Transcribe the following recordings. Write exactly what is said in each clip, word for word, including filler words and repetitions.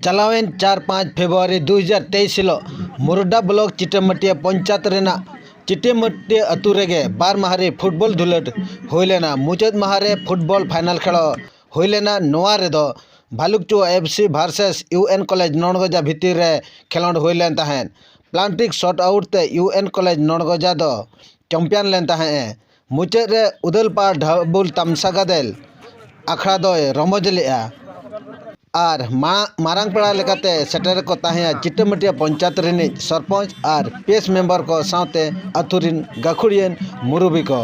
ᱪᱟᱞᱟᱣᱮᱱ ᱪᱟᱨ ᱯᱟᱸᱪ ᱯᱷᱮᱵᱽᱨᱩᱣᱟᱨᱤ ᱫᱩ ᱦᱟᱡᱟᱨ ᱛᱮᱭᱤᱥ ᱦᱤᱞᱳᱜ ᱢᱩᱨᱩᱰᱟ ᱵᱞᱚᱠ ᱪᱤᱴᱟᱹᱢᱟᱹᱴᱤᱭᱟᱹ ᱯᱚᱧᱪᱟᱭᱮᱛ ᱨᱮᱱᱟᱜ ᱪᱤᱴᱟᱹᱢᱟᱹᱴᱤᱭᱟᱹ ᱟᱹᱛᱩ ᱨᱮᱜᱮ ᱵᱟᱨ ᱢᱟᱦᱟ ᱨᱮ ᱯᱷᱩᱴᱵᱚᱞ ᱫᱷᱩᱞᱟᱹᱴ ᱦᱩᱭ ᱞᱮᱱᱟ᱾ ᱢᱩᱪᱟᱹᱫ ᱢᱟᱦᱟ ᱨᱮ ᱯᱷᱩᱴᱵᱚᱞ ᱯᱷᱟᱭᱱᱟᱞ ᱠᱷᱮᱞᱳ ᱦᱩᱭ ᱞᱮᱱᱟ᱾ ᱱᱚᱣᱟ ᱨᱮᱫᱚ ᱵᱷᱟᱞᱩᱠᱪᱩᱣᱟ ᱮᱯᱷ ᱥᱤ ᱵᱷᱟᱨᱥᱮᱥ ᱭᱩ ᱮᱱ ᱠᱚᱞᱮᱡᱽ ᱱᱚᱲᱜᱚᱡᱟ ᱵᱷᱤᱛᱤᱨ ᱨᱮ ᱠᱷᱮᱞᱳᱰ ᱦᱩᱭ ᱞᱮᱱ ᱛᱟᱦᱮᱸᱫ᱾ ᱯᱞᱟᱱᱴᱤᱠ ᱥᱚᱴ ᱟᱣᱩᱴ ᱛᱮ ᱭᱩ ᱮᱱ ᱠᱚᱞᱮᱡᱽ ᱱᱚᱲᱜᱚᱡᱟ ᱫᱚ ᱪᱟᱢᱯᱤᱭᱟᱱ ᱞᱮᱱ ᱛᱟᱦᱮᱸᱫ ᱮ᱾ ᱢᱩᱪᱟᱹᱫ ᱨᱮ ᱩᱫᱟᱹᱞᱯᱟᱲ ᱰᱷᱟᱵᱩᱞ ᱛᱟᱢᱥᱟ ᱜᱟᱫᱮᱞ ᱟᱠᱷᱲᱟ ᱫᱚᱭ ᱨᱚᱢᱚᱡᱽ ᱞᱮᱫᱼᱟ᱾ ᱟᱨ ᱢᱟ-, ᱢᱟᱨᱟᱝ ᱯᱮᱲᱟ ᱞᱮᱠᱟᱛᱮ ᱥᱮᱴᱮᱨ ᱠᱚ ᱛᱟᱦᱮᱸᱭᱟ ᱪᱤᱴᱟᱹᱢᱟᱹᱴᱤᱭᱟᱹ ᱯᱚᱧᱪᱟᱭᱮᱛ ᱨᱤᱱᱤᱡ ᱥᱚᱨᱯᱚᱧᱪ ᱟᱨ ᱯᱤ ᱮᱥ ᱢᱮᱢᱵᱟᱨ ᱠᱚ ᱥᱟᱶᱛᱮ ᱟᱹᱛᱩ ᱨᱤᱱ ᱜᱟᱹᱠᱷᱩᱲᱤᱭᱟᱹᱱ ᱢᱩᱨᱩᱵᱤ ᱠᱚ᱾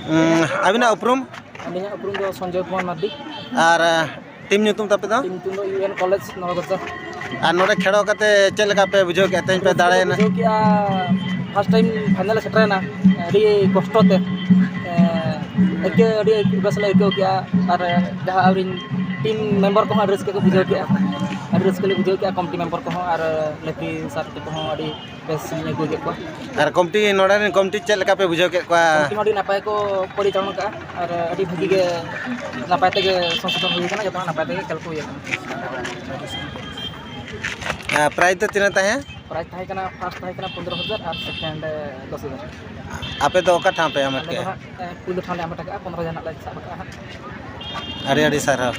ᱩᱸ, ᱟᱹᱵᱤᱱᱟᱜ ᱩᱯᱨᱩᱢ? ᱟᱹᱞᱤᱧᱟᱜ ᱩᱯᱨᱩᱢ ᱫᱚ ᱥᱚᱧᱡᱚᱭ ᱠᱩᱢᱟᱨ ᱢᱟᱨᱰᱤ᱾ ᱟᱨ, ᱟᱸ, ᱴᱤᱢ ᱧᱩᱛᱩᱢ ᱛᱟᱯᱮ ᱫᱚ? ᱴᱤᱢ ᱧᱩᱛᱩᱢ ᱫᱚ ᱭᱩ ᱮᱱ ᱠᱚᱞᱮᱡᱽ ᱱᱚᱲᱜᱚᱡᱟ᱾ ᱟᱨ ᱱᱚᱰᱮ ᱠᱷᱮᱞᱳ ᱠᱟᱛᱮ ᱪᱮᱫ ᱞᱮᱠᱟ ᱯᱮ ᱵᱩᱡᱷᱟᱹᱣ ᱠᱮᱫᱼᱟ? ᱛᱮᱦᱮᱧ ᱯᱮ ᱨᱟᱹᱥᱠᱟᱹ ᱞᱮ ᱫᱟᱲᱮᱭᱮᱱᱟ᱾ ᱵᱩᱡᱷᱟᱹᱣ ᱠᱮᱫᱼᱟ, ᱯᱷᱟᱥᱴ ᱴᱟᱭᱤᱢ ᱯᱷᱟᱭᱱᱟᱞ ᱞᱮ ᱥᱮᱴᱮᱨᱮᱱᱟ, ᱟᱹᱰᱤ ᱠᱚᱥᱴᱚ ᱛᱮ᱾ ᱮᱸ, ᱟᱹᱭᱠᱟᱹᱣ, ᱟᱹᱰᱤ ᱵᱮᱥ ᱞᱮ ᱟᱹᱭᱠᱟᱹᱣ ᱠᱮᱫᱼᱟ᱾ ᱟᱨ ᱡᱟᱦᱟᱸ ᱟᱹᱞᱤᱧ ᱴᱤᱢ ᱢᱮᱢᱵᱟᱨ ᱠᱚᱦᱚᱸ ᱟᱹᱰᱤ ᱨᱟᱹᱥᱠᱟᱹ ᱠᱚ ᱵᱩᱡᱷᱟᱹᱣ ᱠᱮᱫᱼᱟ, ᱟᱹᱰᱤ ᱨᱟᱹᱥᱠᱟᱹ ᱞᱮ ᱵᱩᱡᱷᱟᱹᱣ ᱠᱮᱫᱼᱟ᱾ ᱠᱚᱢᱤᱴᱤ ᱢᱮᱢᱵᱟᱨ ᱠᱚᱦᱚᱸ ᱟᱨ ᱞᱮᱯᱷᱨᱤ ᱥᱟᱨ ᱛᱟᱠᱚ ᱦᱚᱸ ᱟᱹᱰᱤ ᱵᱮᱥ ᱞᱤᱧ ᱟᱹᱭᱠᱟᱹᱣ ᱠᱮᱫ ᱠᱚᱣᱟ᱾ ᱟᱨ ᱠᱚᱢᱤᱴᱤ, ᱱᱚᱰᱮ ᱨᱮᱱ ᱠᱚᱢᱤᱴᱤ ᱪᱮᱫ ᱞᱮᱠᱟ ᱯᱮ ᱵᱩᱡᱷᱟᱹᱣ ᱠᱮᱫ ᱠᱚᱣᱟ? ᱠᱚᱢᱤᱴᱤ ᱦᱚᱸ ᱟᱹᱰᱤ ᱱᱟᱯᱟᱭ ᱠᱚ ᱯᱚᱨᱤᱪᱟᱞᱚᱱᱟ ᱠᱟᱜᱼᱟ ᱟᱨ ᱟᱹᱰᱤ ᱵᱷᱟᱹᱜᱤ ᱜᱮ, ᱱᱟᱯᱟᱭ ᱛᱮᱜᱮ ᱥᱚᱝᱥᱳᱫᱷᱚᱱ ᱦᱩᱭ ᱟᱠᱟᱱᱟ, ᱡᱚᱛᱚᱣᱟᱜ ᱱᱟᱯᱟᱭ ᱛᱮᱜᱮ ᱠᱷᱮᱞ ᱠᱚ ᱦᱩᱭ ᱟᱠᱟᱱᱟ᱾ ᱟᱨ ᱯᱨᱟᱭᱤᱡᱽ ᱫᱚ ᱛᱤᱱᱟᱹᱜ ᱛᱟᱦᱮᱸ? ᱯᱨᱟᱭᱤᱡᱽ ᱛᱟᱦᱮᱸ ᱠᱟᱱᱟ, ᱯᱷᱟᱥᱴ ᱛᱟᱦᱮᱸ ᱠᱟᱱᱟ ᱯᱚᱱᱫᱽᱨᱚ ᱦᱟᱡᱟᱨ ᱟᱨ ᱥᱮᱠᱮᱱᱰ ᱫᱚᱥ ᱦᱟᱡᱟᱨ᱾ ᱟᱯᱮ ᱫᱚ ᱚᱠᱟ ᱴᱷᱟᱶ ᱯᱮ ᱦᱟᱢᱮᱴ ᱟᱞᱮ ᱫᱚ ᱠᱮᱜᱼᱟ? ᱦᱟᱸᱜ, ᱮ, ᱯᱩᱭᱞᱩ ᱴᱷᱟᱶ ᱞᱮ ᱦᱟᱢᱮᱴ ᱟᱠᱟᱫᱼᱟ, ᱯᱚᱱᱫᱽᱨᱚ ᱦᱟᱡᱟᱨ ᱨᱮᱱᱟᱜ ᱞᱮ ᱥᱟᱵ ᱟᱠᱟᱫᱼᱟ ᱦᱟᱸᱜ᱾ ᱟᱹᱰᱤ ᱟᱹᱰᱤ ᱥᱟᱨᱦᱟᱣ᱾